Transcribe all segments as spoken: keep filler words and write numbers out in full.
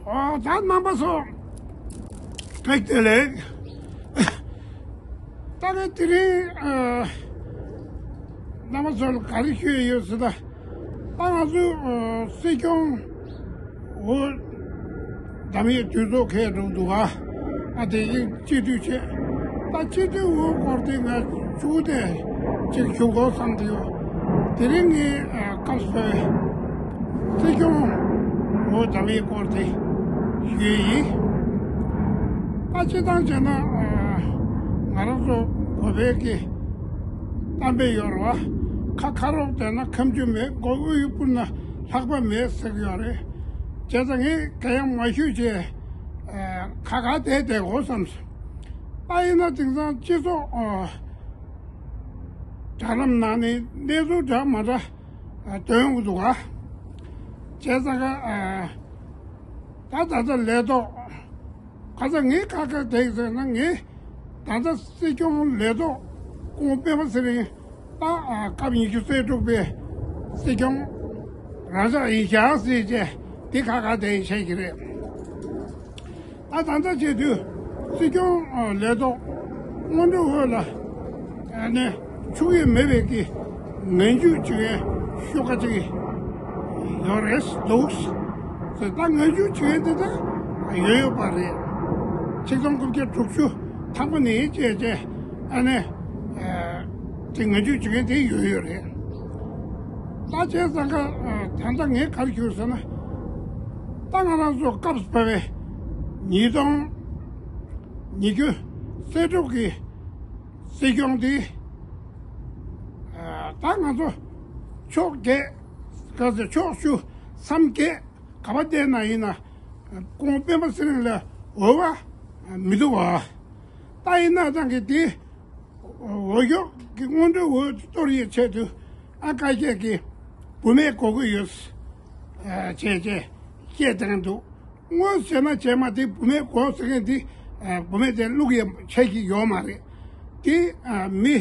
ཨོ་ད་རྣམ་པ་ཚོ་བཀྲ་ཤིས་བདེ་ལེགས། ད་ནི་དེ་རིང་ཨ་རྣམ་པ་ཚོ་ལ་ག་རེ་ཞུ་ཡི་ཡོད་ཟེར་ན། ད་ང་ཚོ་ཨ་སྲིད་སྐྱོང་འོ་འདམ་ཡེ་དུས་ཚོད་ཁེལ་འགྲོ་འདུག་ག་ཨ་དེ་ཡིན་སྤྱི་འཐུས་བྱས། ད་སྤྱི་འཐུས་འོ་སྐོར་དེ་ང་ཞུ་དེ་ཅིག་ཞུ་དགོས་བསམ་དུ་ཡོད། དེ་རིང་ངས་ཨ་སྐབས་སུ་སྲིད་སྐྱོང་འོ་འདམ་ཡེ་སྐོར་དེ་ཞུ་ཡི་ཡིན། ད་སྤྱི་བཏང་བྱས་ན་ཨ་ང་རང་ཚོ་བོད་པའི་གི་གཏམ་དཔེ་ཡོད་རེད་བ། ཁ་ཁ་རོག་བསྡད་ན་ཁམ་ཆུ་མེད། མགོ་དབུས་སྤུར་ན་ལྷགས་པ་མེད་ཟེར་གི་ཡོད་རེད། བྱས་ཙང་ངས་ག་ཡང་མ་ཞུས་བྱས་ཨ་ཁ་ཁ་བསྡད་བསྡད་དགོས་བསམ་སོང་། ད་ཡིན་ན་དེང་སང་སྤྱི་ཚོགས་ཨ་དྲ་ལམ་ནང་ནས་གནས་ཚུལ་འདྲ་མ་འདྲ་ཨ་ཐོན་ཡོང་གི་འདུག་ག་བྱས་ཙང་ཀ་ཨ་ད་ད་ལྟ་ལས་ཐོག་ཁ་ས་ངའི་ཁ་ཁ་བསྡད་ཟེར་ན། ངས་ད་ལྟ་སྲིད་སྐྱོང་ལས་ཐོག་སྐུ་ངོ་སྤེན་པ་ཚེ་རིང་ད་ཨ་སྐབས་ཉི་ཤུ་རྩ་དྲུག་པའི་སྲིད་སྐྱོང་རང་ཅག་ཡིན་ཤག་ཟེར་བྱས་དེ་ཁ་ཁ་བསྡད་བཤད་ཀྱི་རེད། ད་ད་ལྟ་བྱེད་དུས་སྲིད་སྐྱོང་ལས་ཐོག་སྔོན་འགྲོ་འོག་ལ་ཨ་ནི་ཆུ་ཡི་མེད་པའི་གི་ངན་ཇུས་བྱེད་མཁན་ཤོག་ཁ་ཅིག་ཡོད་རེད་འདུག་ཟེར། ད་ངན་ཇུས་བྱེད་མཁན་དེ་ད་ཡོད་ཡོད་པ་རེད། ཆིག་སྟོང་དགུ་བརྒྱ་དྲུག་ཅུ་ཐམ་པ་ནས་བྱས་བྱས་ཨ་ནི་དེ་ངན་ཇུས་བྱེད་མཁན་དེ་ཡོད་ཡོད་རེད། ད་བྱས་ཙང་ཀ་ད་ལྟ་ངས་ག་རེ་ཞུ་ཟེར་ན། ད་ང་རང་ཚོ་སྐབས་སུ་བབས་པའི་ཉིས་སྟོང་ཉི་ཤུ་རྩ་དྲུག་གི་སྲིད་སྐྱོང་འདི་ད་ང་ཚོ་ཕྱོགས་བརྒྱད་ག་ཚོད་ཕྱོགས་བཅུ་མཚམས་བརྒྱད་ག་པ་བལྟས་ན་ཡིན་ན་སྐུ་ངོ་སྤེན་པ་ཚེ་རིང་ལས་འོས་པ་མི་འདུག་བ། ད་ཡིན་ན་ད་གི་དེ་འོས་ཤོག་གི་སྔོན་འགྲོའི་འོས་གཏོར་ཡའི་ཆེད་དུ་ཨ་ཁ་ཤས་ཀྱིས་བུད་མེད་དགོས་ཀྱི་ཡོད་ཅེས་བྱས་བཤད་བསྡད་འདུག་དངོས་བྱས་ན་བྱས་མ་དེ་བུད་མེད་དགོས་ཟེར་མཁན་དེ་བུད་མེད་དེ་བླུག་ཡ་ཆགས་ཀྱི་ཡོད་མ་རེད། དེ་མི་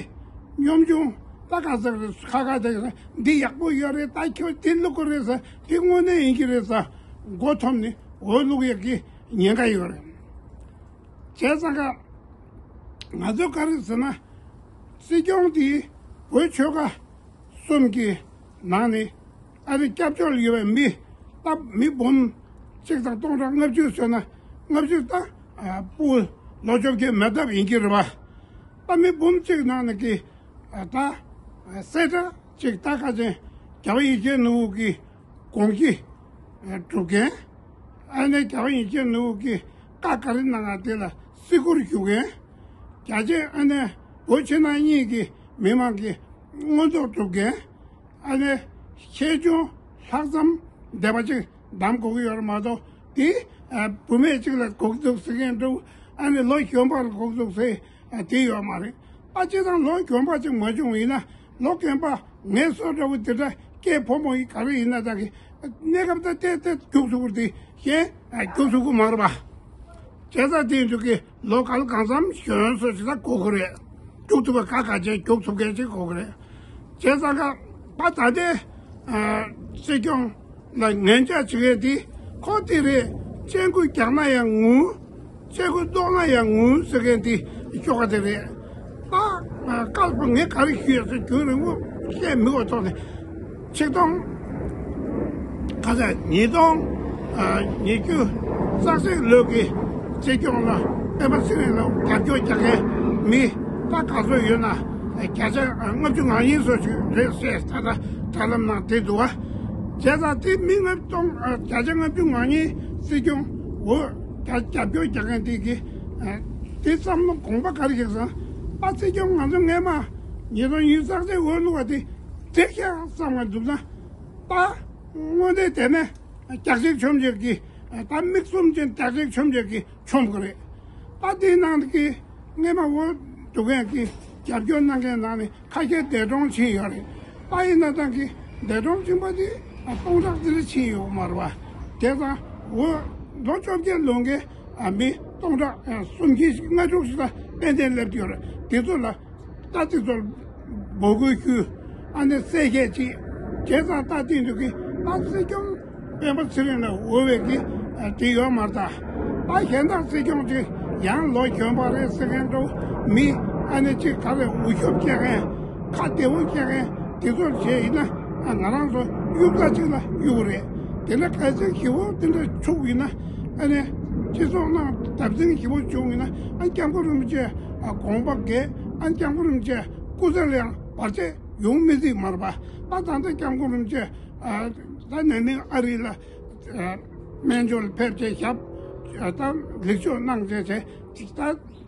གཉོམ་ཆུང་ད་ག་ཟེར་ཁ་ཁ་དེ་འདི་ཡག་པོ་ཡོད་རེད། ད་ཁྱོད་དེ་བླུག་གི་རེད་ཟེར། དེ་དངོས་གནས་ཡིན་གྱི་རེད་ཟེར། མགོ་འཐོམ་ནས་འོས་བླུག་ཡ་གི་ཉེན་ཁ་ཡོད་རེད། བྱས་ཙང་ཀ་ང་ཚོ་ག་རེ་ཟེར་ན། སྲིད་སྐྱོང་དེ་བོད་ཆོལ་ཁ་གསུམ་གྱི་ནང་ནས་ཨ་རི་སྐྱབས་བཅོལ་ཡོད་པའི་མི་ད་མི་འབུམ་གཅིག་དང་སྟོང་ཕྲག་ལྔ་བཅུ་ཟེར་ན། ལྔ་བཅུ་ད་ཕྲུ་གུ་ལོ་བཅོ་བརྒྱད་མེད་ཐབས་ཡིན་གྱི་རེད་པ། ད་མི་འབུམ་གཅིག་ནང་ནས་ཀྱི་ད་གསལ་བསྒྲགས་གཅིག་ད་ཁ་ཅན་རྒྱལ་བ་ཡིད་བཞིན་ནོར་བུ་གི་དགོངས་གཞི་སྒྲུབ་མཁན། ཨ་ནེ་རྒྱལ་བ་ཡིད་བཞིན་ནོར་བུ་གི་བཀའ་ག་རེ་གནང་ང་དེ་ལ་བརྩི་བཀུར་ཞུ་མཁན། རྒྱ་ཆེ་ཨ་ནེ་བོད་ཕྱི་ནང་གཉིས་ཀྱི་མི་མང་གི་མངོན་རྟོགས་སྒྲུབ་མཁན། ཨ་ནེ་ཆེ་ཆུང་ལྷག་བསམ་བདེ་བ་ཅིག་གདམ་དགོས་ཀྱི་ཡོད་རེད་མ་གཏོགས་དེ་བུད་མེད་ཅིག་ལ་དགོས་འདུག་ཟེར་མཁན་འདུག་ཨ་ནེ་ལོ་གཞོན་པ་ལ་དགོས་འདུག་ཟེར། དེ་ཡོད་མ་རེད། ཨ་ཅེ་དང་ལོ་གྱོན་པ་ཅིག་མ་བྱུང་ཡིན་ན། ལོ་གྱོན་པ་ངའི་སོ་འདྲ་བོ་དེ་འདྲ་སྐྱེས་ཕོ་མོ་ཡི་ག་རེ་ཡིན་ན་ད་གི་གནས་སྐབས་ད་ལྟས་ལྟས་རྒྱུགས་ཚུགས་དེ་གཞན་རྒྱུགས་ཚུགས་ཀྱི་མ་རེད་པ། བྱས་ཙང་དེ་འདུག་གི་ལོ་གང་གང་འཚམ་གྱོན་སོ་ཞིག་ད་གོ་གི་རེད། རྒྱུགས་ཐུབ་པ་ག་ག་ཅན་རྒྱུགས་ཐུབ་མཁན་ཅིག་གོ་གི་རེད། བྱས་ཙང་ཀ་པ་ད་ལྟའི་སྲིད་སྐྱོང་ལ་ངན་ཇུས་བྱེད་མཁན་དེ་ཁོ་དེ་རེད། སྤྱན་ཁུ་རྒྱག་ན་ཡང་ངུ། སྤྱན་ཁུ་བཏོག་ན་ཡང་ངུ་ཟེར་མཁན་དེ་ཤོག་ཁ་དེ་རེད། ད་སྐལ་པོ་ངས་ག་རེ་ཞུས་ཟེར་རྒྱུན་རིང་པོ་བཤད་མི་དགོས་ཐོག་ནས་ཆིག་སྟོང་ག་ཚད་ཉིས་སྟོང་ཉི་ཤུ་རྩ་གཅིག་ལོ་གི་སྲིད་སྐྱོང་ལ་སྤེན་པ་ཚེ་རིང་ལ་རྒྱབ་སྐྱོར་རྒྱག་མཁན་མི་ད་ག་ཚོད་ཡོད་ན་བརྒྱ་ཆ་ལྔ་བཅུ་ང་གཉིས་ཙམ་ཞིག་རེད་ཟེར་ད་ལྟ་དྲ་ལམ་ནང་བསྡད་འདུག་བ། བྱས་ཙང་དེ་མི་ལྔ་སྟོང་བརྒྱ་ཆ་ལྔ་བཅུ་ང་གཉིས་སྲིད་སྐྱོང་འོ་རྒྱབ་སྐྱོར་རྒྱག་མཁན་དེ་གི་དེ་བསམ་བློ་དགོངས་པ་ག་རེ་བཞེས་སོང་། ད་སྲིད་སྐྱོང་ང་ཚོ་སྔས་མ་ཉིས་སྟོང་ཉི་ཤུ་རྩ་གཅིག་འོས་བླུགས་པ་དེ་འགྲིག་ཤག་བསམ་ག་འདུག་ན། ད་དངོས་གནས་དེ་ནས་རྒྱག་ཆེན་ཆོམ་ཆེན་གྱི་ད་མིག་གསུམ་ཅན་རྒྱག་ཆེན་ཆོམ་ཆེན་གྱི་ཆོམ་གི་རེད། ད་དེའི་ནང་གི་སྔས་མ་འོས་བླུགས་མཁན་གྱི་རྒྱབ་སྐྱོར་གནང་མཁན་ནང་ནས་ཁ་ཤས་འདས་གྲོངས་ཕྱིན་ཡོད་རེད། ད་ཡིན་ན་ད་གི་འདས་གྲོངས་ཕྱིན་པ་དེ་སྟོང་ཕྲག་དེ་འདྲ་ཕྱིན་ཡོད་མ་རེད་བ། དེ་ཙང་འོས་ལོ་བཅོ་བརྒྱད་ལོན་མཁན་མི་སྟོང་ཕྲག་གསུམ་བཞི་ཞིག་ལྔ་དྲུག་ཞིག་ད་ཏན་ཏན་སླེབས་ཀྱི་ཡོད་རེད། དེ་ཚོ་ལ་ད་དེ་ཚོར་འབོད་སྐུལ་ཞུས། ཨ་ནི་གསལ་བཤད་ཅིག་བྱས་ཙང་ད་དེ་འདུག་གི་ད་སྲིད་སྐྱོང་སྤེན་པ་ཚེ་རིང་ལ་འོས་པའི་གི་ དེ་ཡོད་མ་རེད་ད། ད་གཞན་དག་སྲིད་སྐྱོང་ཅིག་ཡང་ལོ་གཞོན་པ་རེད་ཟེར་མཁན་འདྲ་བོ་མི་ཨ་ནི་ཅིག་ག་རེ་འུ་ཤོབ་སྐྱེ་མཁན་ཁ་བདེ་བོ་སྐྱེ་མཁན་དེ་ཚོར་བྱས་ཡིན་ན་ང་རང་ཚོ་གཡུག་ས་གཅིག་ལ་གཡུག་རེད། དེ་ནས་གལ་སྲིད་ཞི་བོ་དེ་འདྲ་ཆུག་ཡིན་ན་ཨ་ནི་སྤྱི་ཚོགས་ནང་བརྡབ་གསིག་ཞི་བོ་བྱུང་ཡིན་ན་ཨ་སྐྱབས་མགོན་རིན་པོ་ཆེ་དགོངས་པ་འགལ། ཨ་སྐྱབས་མགོན་རིན་པོ་ཆེ་སྐུ་ཚེ་ལ་ཡང་བར་ཆད་ཡོང་མི་སྲིད་མ་རེད་པ། ད་ད་ལྟ་སྐྱབས་མགོན་རིན་པོ་ཆེ་ད་ནན་ནིང་ཨ་རི་ལ་སྨན་བཅོས་ལ་ཕེབས་བྱས་ཞབས་ད་ལེགས་བཅོས་གནང་བྱས་བྱས་ད་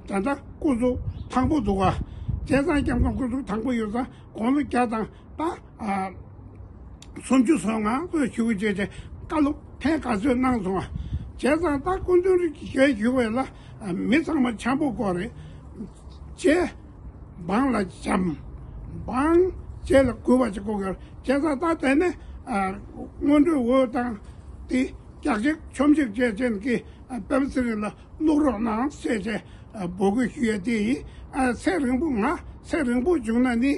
ད་ལྟ་སྐུ་གཟུགས་ཐང་པོ་འདུག་ག་བྱས་ཙང་སྐྱབས་མགོན་སྐུ་གཟུགས་ཐང་པོ་ཡོད་ཙང་དགུང་ལོ་བརྒྱ་དང་ད་སུམ་ཅུ་སོ་ལྔ་ལོ་བཞུགས་བྱས་བྱས་བཀའ་སློབ་ཐེངས་ག་ཚོད་གནང་སོང་བ། བྱས་ཙང་ད་སྐུ་མདུན་རིགས་ཞལ་བཞུགས་པ་ལ་མི་ཚང་མ་འཆམ་པོ་དགོས་རེད། བྱས། འབངས་ལ་བྱམས། འབངས་བྱས་ལ་གུས་པ་ཅིག་དགོས་ཀྱི་རེད། བྱས་ཙང་ད་དེ་ནས་སྔོན་འགྲོའི་འོས་དང་དེ་བརྒྱ་ཆ་ཆོམ་ཅིག་བྱས་བྱས་ཀྱི་པད་མ་ཚེ་རིང་ལ་བླུག་རོགས་གནང་ཞེས་བྱས་འབོད་སྐུལ་ཞུ་ཡས་དེ་ཡིན། ཚེ་རིང་པོ་ང་ཚེ་རིང་པོ་བྱུང་ན་ནི་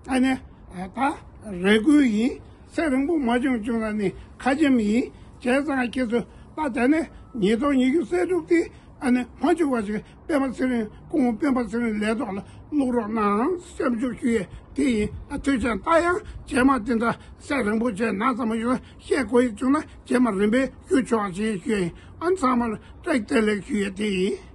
ཨ་ནི་ད་རེ་སྐུལ་ཡིན། ཚེ་རིང་པོ་མ་བྱུང་བྱུང་ན་ནི་ཁ་ཆེམས་ཡིན། བྱས་ཙང་ཁྱེད་ཚོ་ད་དེ་ནས་ཉིས་སྟོང་ཉི་ཤུ་རྩ་དྲུག་དེ་ཨ་ནི་མ་བཅུག་པ་ཞིག་པད་མ་ཚེ་རིང་སྐུ་ངོ་པད་མ་ཚེ་རིང་ལས་ཐོག་ལ་བླུག་རོགས་གནང་སེམས་ཤུགས་ཞུ་ཡས་དེ་ཡིན། ཨ་ཐུགས་རྗེ་ཆེ། ད་ཡང་རྗེས་མ་དེ་འདྲ་ཚེ་རིང་པོ་བྱས་ན་ཚང་མ་ཡོད་ན་བཤད་དགོས་ཡས་བྱུང་ན་རྗེས་མ་རིམ་པས་ཞུ་ཆོག་ཅེས་ཞུ་ཡས་ཡིན། ཨ་ཚང་མ་ལ་བཀྲ་ཤིས་བདེ་ལེགས་ཞུ་ཡས་དེ་ཡིན།